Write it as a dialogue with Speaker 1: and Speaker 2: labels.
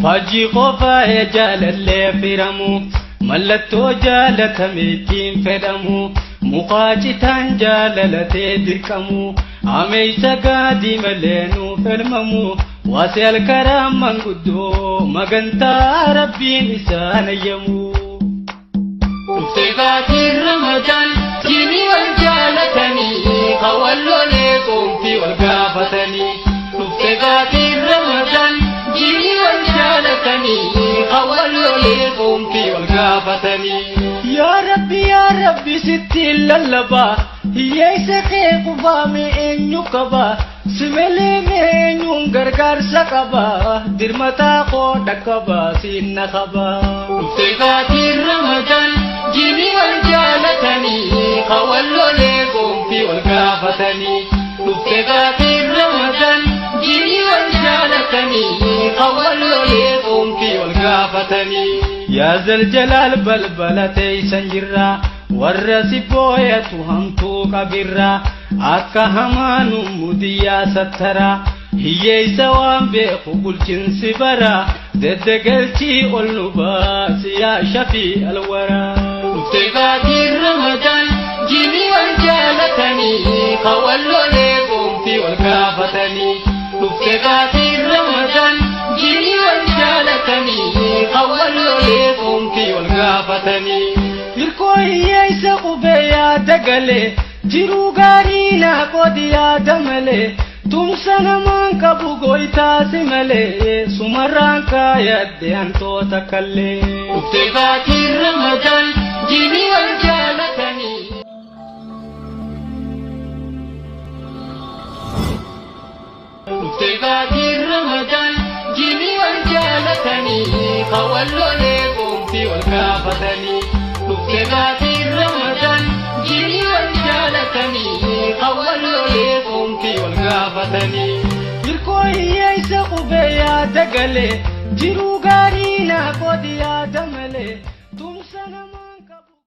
Speaker 1: Fajji qofaa jaalallee firamu mallattoo jaalatameetiin fedhamu muqaacitaan jaalalatee dirqamu ameeysa gaadii malee nuuf elmamu waase alkaraa manguddoo magantaa rabbiin isaan ayyamu.
Speaker 2: Dhuftee baatiin Ramadaan jiini wal jaalatanii hawallolee qoomtii wal gaafatanii. Dhuftee baatiin Ramadaan jiini wal jaalatanii hawallolee qoomtii wal gaafatanii.
Speaker 1: Yaa Rabbi yaa Rabbi sitti lallabaa hiyyeessa kee qufaame eenyu qaba si malee eenyuun gargaarsa qaba dirmataa koo dhaqqaba siinna qaba.
Speaker 2: Dhuftee baatiin Ramadaan jiini wal jaalatanii hawallolee qoomtii wal gaafatanii. Dhuftee baatiin Ramadaan jiini wal jaalatanii hawallolee qoomtii wal gaafatanii.
Speaker 1: Yaa zaljalaal balbala teeysan jirra warra si booyatu hamtuu qabirra akka hamaanu mudiyyaa sattara hiyyeeysa waan beeku bulchinsi bara deddegalchii ol nu baasi yaa shafii alwaraa.
Speaker 2: Dhuftee baatiin Ramadaan jiini wal jaalatanii hawallolee qoomtii wal gaafatanii. Dhuftee baatiin Ramadaan jiini wal jaalatanii hawallolee qoomtii wal gaafatanii.
Speaker 1: Hirkoo hiyyeessa qubee yaada galee jiruu gaarii naa qoodi yaada malee tumsa namaan qabu goytaasi malee sumarraan kaayadde hantoota kallee.
Speaker 2: Dhuftee baatiin Ramadaan jiini wal jaalatanii. Dhuftee baatiin Ramadaan jiini wal jaalatanii hawallolee qoomtii wal gaafatanii. Dhuftee baatiin Ramadaan jiini wal jaalatanii hawallolee qoomtii wal gaafatanii.
Speaker 1: Hirkoo hiyyeessa qubee yaada galee jiruu gaarii naa qoodi yaada malee.